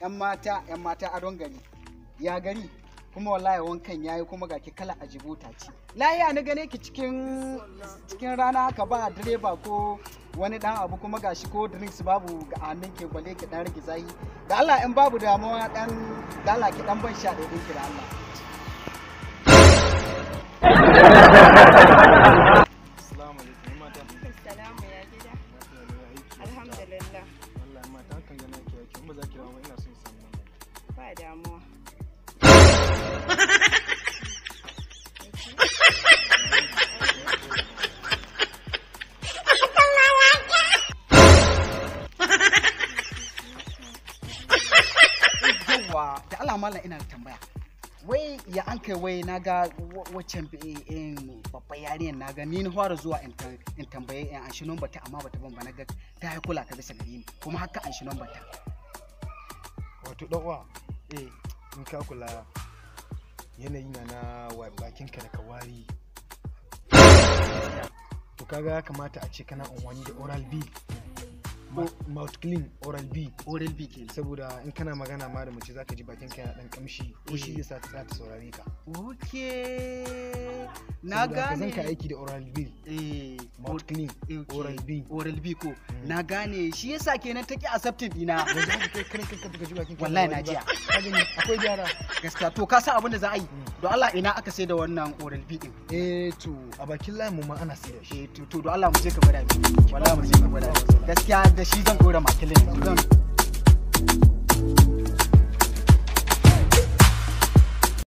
Yan mata, yan mata adon gari. Ya gari kuma wallahi wankan yayi kuma ga ki kala a jibuta ce. Lahiya na gane ki cikin rana haka ba direba ko wani dan abu kuma gashi ko drinks babu ga hannun ke balle ki dan rage zahi. Da Allah in babu damuwa dan da Allah ki dan ban sha ɗaya ɗinki da Allah. Assalamu alaikum mata. Salamu ya gida. Alhamdulillah. Wallahi mata hakan gana ki yake in ba za ki dawo ba ina son samu nan. Ba damuwa. Yawwa da Allah mallam ina da tambaya. Wai ya an kai wai na ga waccan babbar yarinyar na ga ni na fara zuwa in tambaye in anshi number ta amma bata ban ba na ga ta yi kula ka bisa gare ni kuma haka anshi number ta. Wato dan uwa in ka kula yanayi na bakinka da kawari. To kaga ya kamata a ce kana unwani da Oral B. Mouth clean Oral B. Oral B kenan. Saboda in kana magana ma da mace zaka ji bakinka yana dan kamshi ko shi yasa ta tsaya ta saurare ka. Okay. Na Saboda haka gane. zan ka aiki da Oral B. Mouth clean Oral B. Oral B ko. Na gane shi yasa kenan take accepting dina. Yanzu haka kai karan kanka baka ji bakinka yana Wallahi na wari ba. jiya. Ka gani akwai gyara. Gaskiya to ka san abin da za a yi. Don Allah ina aka sai da wannan Oral B din. Eh to a bakin layin mu ma ana sai da shi. Eh to don Allah mu je ka gwada mi. Wallahi mu je ka gwada mi. Gaskiya da shi zan dora makilin yanzu zan.